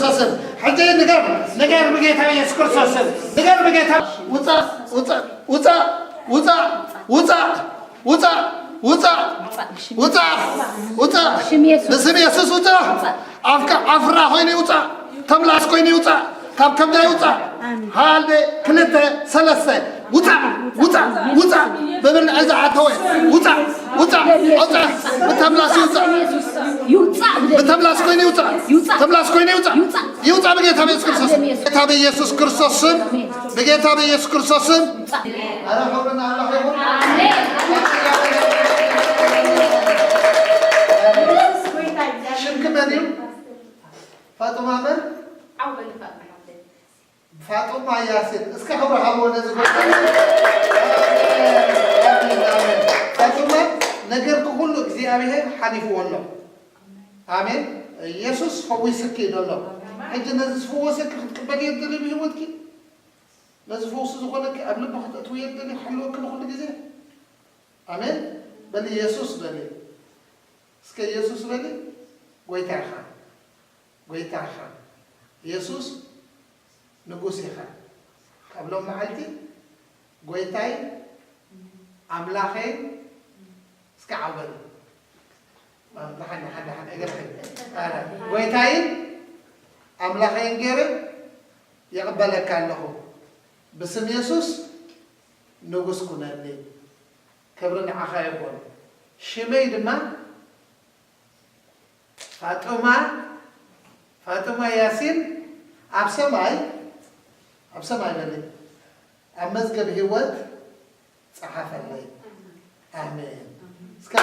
ክርስቶስ ስም። ሕጂ ንገር፣ ንገር ብጌታ ኢየሱስ ክርስቶስ ስም። ንገር ብጌታ ውጻእ፣ ውጻእ፣ ውጻእ፣ ውጻእ፣ ውጻእ፣ ውጻእ፣ ውጻእ፣ ውጻእ፣ ውጻእ። ብስም ኢየሱስ ውጻእ። ኣፍካ ኣፍራ ኮይኑ ይውጻእ። ተምላስ ኮይኑ ይውጻእ። ካብ ከብዳ ይውጻእ። ሓደ፣ ክልተ፣ ሰለስተ። ውጻእ፣ ውጻእ፣ ውጻእ። ብብል ዕዛ ኣተወ። ውጻእ፣ ውጻእ፣ ውጻእ። ብተምላስ ይውጻእ። ይውጻእ። ብተምላስ ኮይኑ ይውጻእ። ይውጻእ። ተምላስ ኮይኑ ይውጻእ። ይውጻእ። ይውጻእ ብጌታ በኢየሱስ ክርስቶስ። ጌታ በኢየሱስ ክርስቶስ ስም። ብጌታ በኢየሱስ ክርስቶስ ስም። ኣረ ክብሪ ንኣምላኽ ይኹን። ሽምኪ መን እዩ? ፋጡማ መን? ዓው በሊ ፋጡማ ሓፍተይ። ፋጡማ ያሲን። እስከ ክብሪ ሃብዎ ነዚ ጎይታ። ኣሜን፣ ኣሜን፣ ኣሜን። ፋጡማ፣ ነገርኪ ኩሉ እግዚኣብሔር ሓሊፍዎ ኣሎ። ኣሜን። ኢየሱስ ፈዊስኪ እዩ ዘሎ። ሕጂ ነዚ ዝፈወሰኪ ክትቅበልዮ ትደልዪ ብህይወትኪ? ነዚ ፈውሲ ዝኾነኪ ኣብ ልብኺ ክተእትውዮ ትደልዪ? ክሕልወኪ ንኹሉ ግዜ። ኣሜን። በሊ ኢየሱስ በሊ። እስከ ኢየሱስ በሊ። ጎይታ ኢኻ። ጎይታ ኢኻ። ኢየሱስ ንጉስ ኢኻ። ካብ ሎም መዓልቲ ጎይታይ ኣምላኸይ እስከ ዓው በሊ። ደሓን፣ ደሓን፣ ደሓን፣ እግርኺ። ኣረ፣ ጎይታይን ኣምላኸይን ገይረ ይቕበለካ ኣለኹ። ብስም የሱስ ንጉስ ኩነኒ። ክብሪ ንዓኻ ይኹን። ሽመይ ድማ ፋጡማ፣ ፋጡማ ያሲን ኣብ ሰማይ፣ ኣብ ሰማይ በሊ፣ ኣብ መዝገብ ህይወት ጸሓፈለይ። ኣሜን። እስከ